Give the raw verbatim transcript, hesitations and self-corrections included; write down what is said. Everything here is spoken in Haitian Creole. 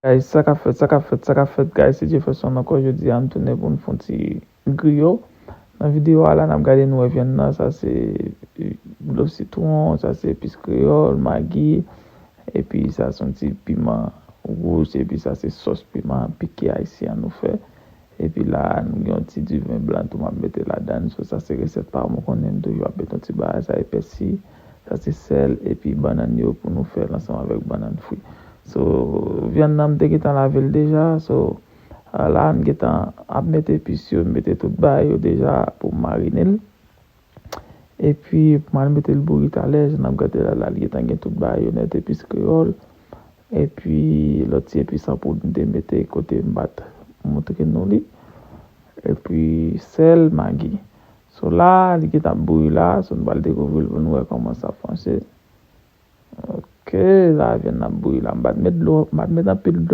Guys, sa k ap fèt, sa k ap fèt, sa k ap fèt, guys, se Jefferson ankò. Jodi a, nou tounen pou n fè yon ti griyo. Nan videyo a la, n ap gade nou wè vyann nan, sa se dlo sitwon, sa se epis kreyòl, magi, epi sa se yon ti piman wouj, epi sa se sòs piman pike ayisyen an nou fè. Epi la, nou gen yon ti diven blan tou m ap mete ladan. So, sa se resèt pa m, ou konnen m toujou ap mete yon ti bagay, sa e pèsi, sa se sèl, epi bannann yo pou nou fè l ansanm avèk bannann fri. So, vyann nan m te gentan lave l deja, so, la m gentan ap mete epis yo, m mete tout bagay yo deja pou m marine l. Epi, pou m al mete l bouyi talè, jan n ap gade la, la, li gentan gen tout bagay yo nèt, epis kreyòl. Epi, lòt ti epis an poud m te mete kote m pa t montre nou li. Epi, sèl, magi. So la, li gentan ap bouyi la, so nou pral dekouvri l pou nou wè kòman sa ap mache. Ok, la, vyann nan ap bouyi la. M pa t met dlo, m pa t met anpil dlo